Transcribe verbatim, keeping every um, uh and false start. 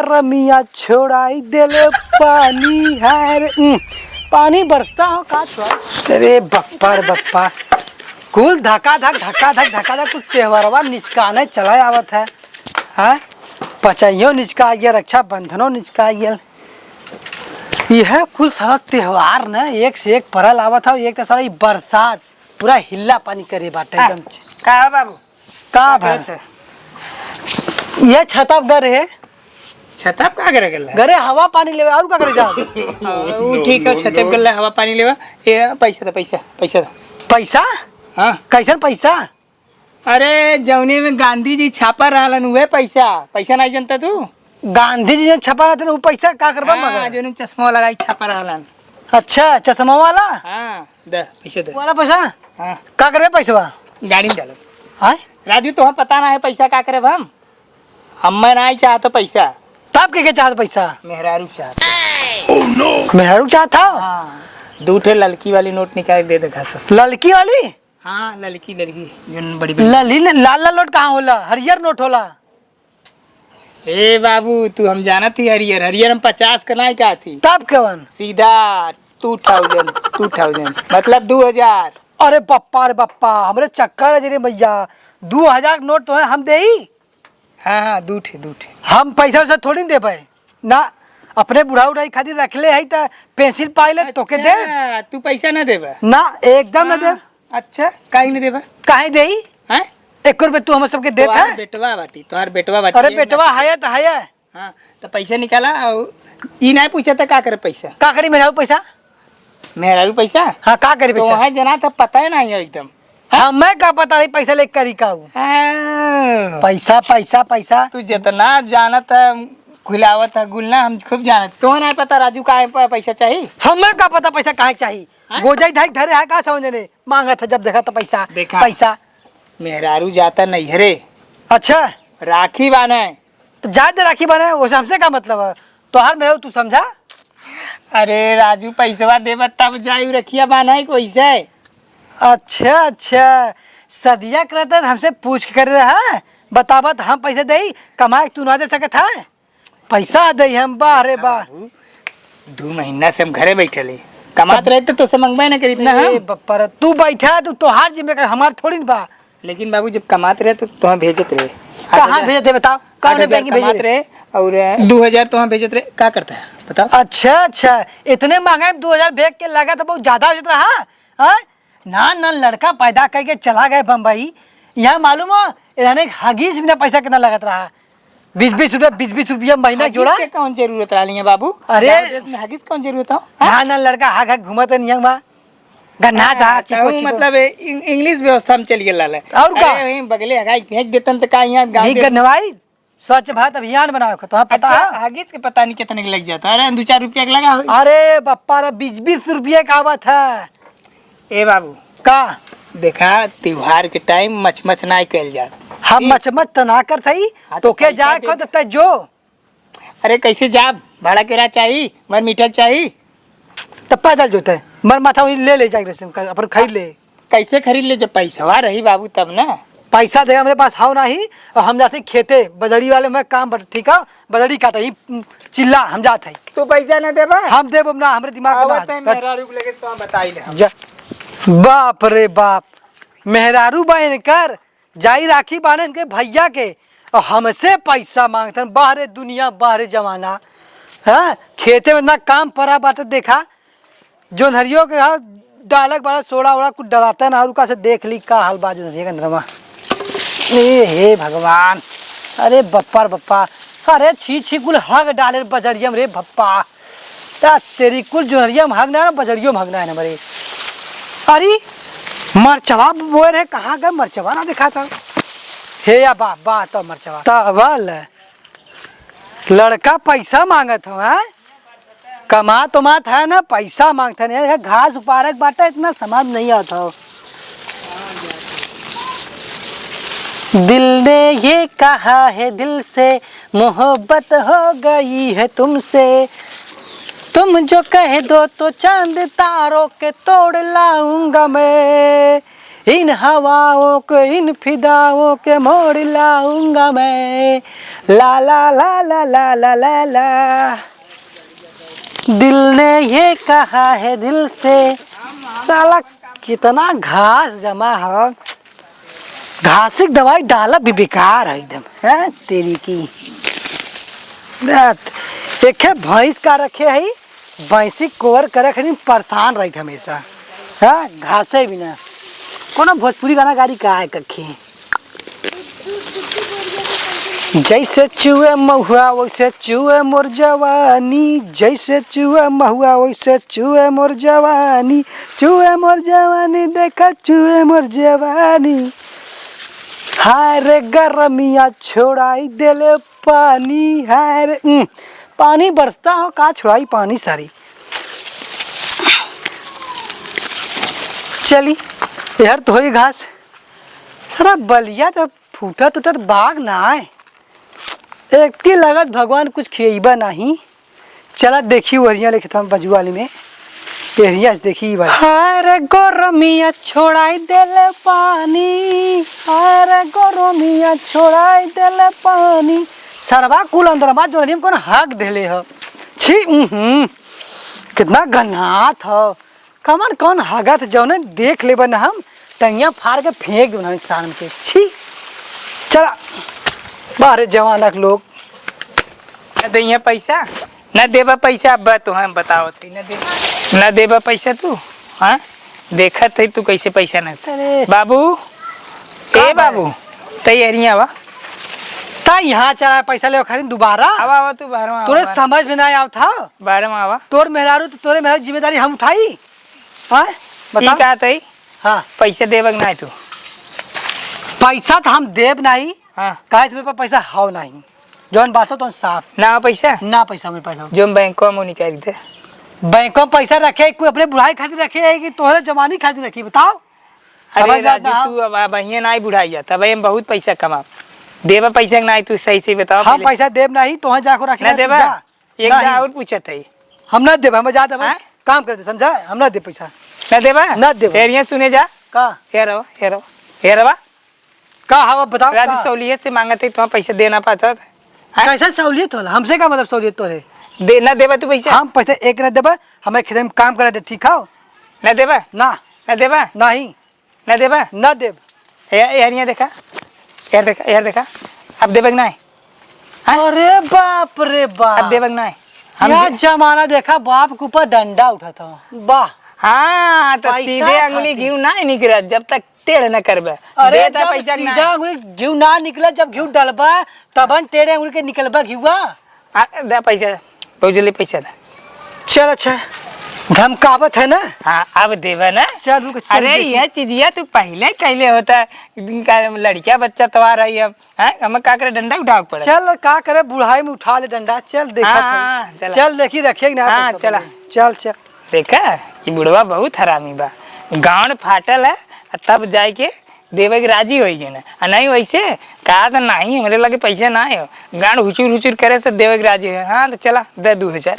रमिया छोड़ाई देले पानी है रे। उम, पानी बरसता हो का छोड़? अरे बप्पा रे बप्पा, कुल धका धक, धका धक, धका धक, कुल त्योहारवा निचकाने चला आवत है। हाँ, पचइयो निचका गया, रक्षाबंधनो निचका गया। यह कुल सब त्योहार न एक से एक परल आवत है। एक तो सारा ई बरसात पूरा हिल्ला पानी करे बाटे आ, एकदम। का बाबू? का का भा? करत है? ये छता पे गरे है। छता पे का करे गल है? गरे हवा पानी लेवे, और का करे जा? हाँ, ऊ ठीक है, छते पे गल है, हवा पानी लेवा। ये पैसा दे, पैसा, पैसा दे। पैसा? हाँ। कैसन पैसा? अरे, जौने में गांधी जी छापा रहलन, उहे पैसा। पैसा नहीं जानता तू? गांधी जी जब छपा रहते ना, वो पैसा का करबा हाँ, मगर? जौने चश्मा लगाई छापा रहलन। अच्छा, चश्मा वाला? हाँ, दे, पैसे दे। वाला पैसा? हाँ। का करबे पैसवा? गाड़ी में डालब। हाँ? राजू, तोहर पता ना है पैसा का करब हम? हम मैं नहीं चाहत पैसा। तब के, के चाहत पैसा? मेहरारू चाहत। मेहरारू चाहत था? हाँ, दू ठे ललकी वाली नोट निकाल के दे दे घास से। ललकी वाली? हाँ, ललकी, ललकी, जौन बड़ी, बड़ी। लली, लाल, लाल नोट कहाँ होला? हरियर नोट होला। ए बाबू, तू हम जानत ही हरियर, हरियर हम पचास के नाई कहत ही। तब कवन? सीधा टू थाउजेंड, टू थाउजेंड, मतलब दू हजार। अरे बप्पा रे बप्पा, हमरे चक्कर है रे भैया, दू हजार के नोट तो है, हम देई? हाँ, हाँ, दू ठे, दू ठे। हम पैसा वैसा थोड़ी न देबै। ना, अपने बुढ़ा उढ़ाई खातिर रखले है त पेंसिल पाई ले तोके दे। अच्छा, तू पैसा ना देबा? ना, एकदम ना हाँ, देब। अच्छा, काहे नहीं देबा? काहे देई? हैं? एक रुपये तू हम सबके देत तोहार है? बेटवा बाटी, तोहार बेटवा बाटी, अरे ये बेटवा मत है त है। हाँ, तो पैसा निकाला और ई नहीं पूछा था का करे पैसा? का करी मेहरारू पैसा? मेहरारू पैसा? हाँ, का करी तो पैसा? वहाँ जना था पता है ना एकदम। हमें का पता है पैसा लेके करी का हूँ? हाँ। पैसा, पैसा, पैसा। तू जितना जानत है, खुलावत है गुलना, हम खूब जानत। तो नहीं पता राजू काहे प-, पैसा चाहिए? हमें का पता पैसा काहे चाहिए? हाँ? गोजाई धाई धरे है का समझने? मांगत है जब देखा तो पैसा, देखा। पैसा। मेहरारू जाता नहीं है रे। अच्छा। राखी बाने। तो जाए दे राखी बाने, वैसे हमसे का मतलब है? तोहार मेहरारू तू समझा? अरे राजू, पैसवा देबा तब जाई रखिया बान्हाई कोई से। अच्छा, अच्छा, सदिया करत है, हमसे पूछ के करे रहा, बताबत हम पैसे देई, कमाए के तू ना दे सकत है, पैसा देई हम, बाह रे बाह। बाबू, दू महीना से हम घरे बैठल ही, कमात रहे तो तोसे मंगबे ना करी इतना ए हम। बप्पा रे, तू बैठा, तू तोहार जिम्मे का, हमार थोड़ी न बा। लेकिन बाबू, जब कमात रहे तो तोहाँ भेजत रहे। कहाँ भेजत रहे बताओ? कौन आठ हजार बैंक भेजे कमात रहे? रहे और दू हजार तोहाँ भेजत रहे, का करता है बताओ? अच्छा, अच्छा, इतने महंगा में दू हजार बैग के लागत बहुत ज्यादा हो जात रहा। हाँ? ना, ना, लड़का पैदा करके चला गए बम्बई, यहाँ मालूम हो, इन्होंने हगीज बिना पैसा कितना लागत रहा, बीस बीस रुपया, बीस बीस रुपया महीना हगीज जोड़ा। के कौन जरूरत रहा लिया बाबू? अरे। गाँव देश में हगीज कौन जरूरत हो? हाँ? ना, ना, लड़का हग हग घूमत है नियम बा। गन्ना हाँ, था, तो चिपो, चिपो। मतलब, ए, इंग-, इंग्लिश व्यवस्था में चल गेला है। और का? अरे, वहीं बगले हगाई फेंक देतन तो का यहाँ गाँव नहीं के गन्नवाई, स्वच्छ भारत अभियान बनावे को, तोहरा पता अच्छा, है? हगीज के पता नहीं कितने के लग जाता। अरे, दो चार रुपया के लगा हो। अरे, बप्पा रे, बीस बीस रुपया का आवत है। ए बाबू। का? देखा, त्योहार के टाइम मचमच ना कइल जात। हम ए। मचमच तो ना करत हई, हाँ, तो तोके पैसा जाए दे को दे। तो तै जो। अरे, कैसे जाब? भाड़ा किराया चाही, मर मीठा चाही। तब पैदल जोते, मर माथा वहीं ले, ले जाके रेशम का, अपन खरीद ले। कैसे खरीद ले? जब पैसवा रही बाबू तब ना। पैसा दे हमरे पास हाव नाही, और हम जाते खेते, बजड़ी वाले में काम बट, ठीक है, बजड़ी काटे, ही चिल्ला, हम जात है। तू पैसा ना देबा? हम देब ना, हमरे दिमाग में ना आवत है, आवे। मेहरारू के लगे तो हम बताई ले हम। जा, बाप रे बाप, मेहरारू बा इनकर, जाई राखी बांधन के भैया के, और हमसे पैसा मांगतन। बाहरे दुनिया, बाहरे जमाना। हाँ, खेते में इतना काम पड़ा बाटे, देखा, जोन्हरियो के, हाँ, डालक बड़ा सोड़ा ओड़ा कुछ डलाता ना, और उका से देख ली का हाल बा जोन्हरिया के अंदर में। ए हे भगवान, अरे बप्पा रे बप्पा, अरे छी छी, कुल हग डाले बजरिया में रे बप्पा। ता तेरी कुल जोन्हरिया में हग ना, बजरियो में हग ना है ना मरे। अरे, मरचवा बोए रहे, कहाँ गए मरचवा ना देखा था। हे या बा, बा तो मरचवा। तावल, लड़का पैसा मांगत हो, हैं? कमात उमात है ना, पैसा मांगत है, नहीं, घास उपारक बाटा, इतना समझ नहीं आता हो। दिल ने ये कहा है दिल से, मोहब्बत हो गई है तुमसे, तुम जो कह दो तो चांद तारों के तोड़ लाऊंगा मैं। इन हवाओं को, इन फिदाओं के मोड़ लाऊंगा मैं। ला, ला, ला। दिल ने ये कहा है दिल से। साला, कितना घास जमा है। घासी के दवाई डालब भी बेकार है एकदम, हैं? तेरी की। देख, एक है भैंस का रखे है, भैंसी कोर करे खातिर परेशान रहित हमेशा, हैं? घासे बिना। कोनो भोजपुरी गाना गारी का है कखे? जैसे चुए महुआ वैसे चुए मोर जवानी, जैसे चुए महुआ वैसे चुए मोर जवानी, चुए मोर जवानी, देखा चुए मोर जवानी। हाय रे गरमिया छोड़ाई देले पानी, हाय रे, उम, पानी बरसता हो का छोड़ाई पानी सारी। चली, यार तो होई घास, सारा बलिया तो फूटत उटत बाग ना आए। एक की लगत भगवान कुछ खियइबा नाही। चला देखी ओरिया लेके हम बजुआली में। एरिया से देखी ई बार। हाय रे गरमिया छोड़ाई देले पानी, हाय रे गरमिया छोड़ाई देले पानी। सरवा कुल अंदर मा जोन कौन हक देले ह। छी, उहुं, कितना गन्हात ह। कमन कौन हगत जौने देख लेबे न हम, टंगिया फाड़ के फेंक देबे इंसान के। छी, चला, बाहरे जवाना के लोग। न दे यहाँ पैसा, न देबा पैसा, अब तो हम बतावत है, न दे, न देबा पैसा तू, हाँ? देखत है तू कैसे पैसा न। अरे। बाबू, का ए बाबू, तैयारियाँ बा। ता यहाँ चला पैसा लेवे खातिर दोबारा? आवा, आवा, तू बाहर में तोरे आवा। समझ में ना आवत ह। बाहर में आवा। तोर मेहरारू तो तोरे मेहरारू जिम्मेदारी हम उठाई? हाँ? ई बताओ। का तई? हाँ। पैसा देबे के नाही तू? पैसा तो हम देब नाही। हाँ। काहे से मेरे पास पैसा हव नाही। जौन बात हो तो साफ। ना पैसा? ना पैसा मेरे पास हो। जो बैंको में निकाल दे। बैंको में पैसा रखे, कोई अपने बुढ़ाई खातिर रखे है कि तोहरे जवानी खातिर रखे, बताओ? अरे समझ में राजू, ना तू अब, अब हियाँ नाही बुढ़ाई जाता, अब हम बहुत पैसा कमाब। देबा पैसा के नाही तू सही से बताओ हम पहले। पैसा देब नाही, तोहे जाको रखे ना ना, तू देबा? जा। एक नहीं। जा और पूछत है। हम ना देबा, हम जा देबा। हाँ? काम करते समझा, हम ना दे पैसा। ना देबा? ना देबा। फिर यहाँ सुने जा। का? ये रहो, ये रहो, ये रहो। का हवा बताओ राजू, का? सहूलियत से मांगत है, तुम्हारा पैसा देना पाता था। हाँ? कैसा सहूलियत होला? हमसे का मतलब सहूलियत तोरे? दे, ना देबा तू पैसा? हम पैसा एक ना देबा, हमें खेत में काम करा दे, ठीक हो? ना देबा? ना। ना देबा? नहीं। ना देबा? ना देब। या-, यार, यहाँ देखा, यार देखा, यार देखा, अब देबे कि नाही? हाँ? अरे बाप रे बाप। अब देबे कि नाही? हम यह दे- जमाना देखा, बाप के ऊपर डंडा उठत ह। वाह। हाँ, तो पैसा सीधे अंगुली खातिर। घिउ नाही निकलत, जब तक टेढ़ न करबे। अरे, देता जब पैसा कि सीधा नाही? अंगुली घिउ ना निकले, जब घिउ डलबा, तबन टेढ़े अंगुली के निकलबा घिउआ। आ, दे पैसा, भौजी ले पैसा दे। चल, अच्छा, धमकावत है ना? हाँ, अब देबे ना। चल, रुक, चल, अरे, देखी। ये चीजिया तू पहले कहले होता, इनका लड़किया बच्चा तवार है अब, हैं? हमें का करे, डंडा उठावे के पड़े। चल, का करे, बुढ़ाई में उठा ले डंडा, चल, देखा हाँ, था। हाँ, चला। चल, देखी, रखे कि ना हाँ, पैसा चला। पड़े। चल, चल। देखा, ये बुढ़वा बहुत हरामी बा, गांड फाटल है, तब जाए के देवे के राजी होई गए ना। आ नहीं वैसे कहा तो नहीं, हमरे लगे पैसा ना आयो। गांड हुचुर हुचुर करे से देवे के राजी हो। हाँ तो चला, दे दू हजार।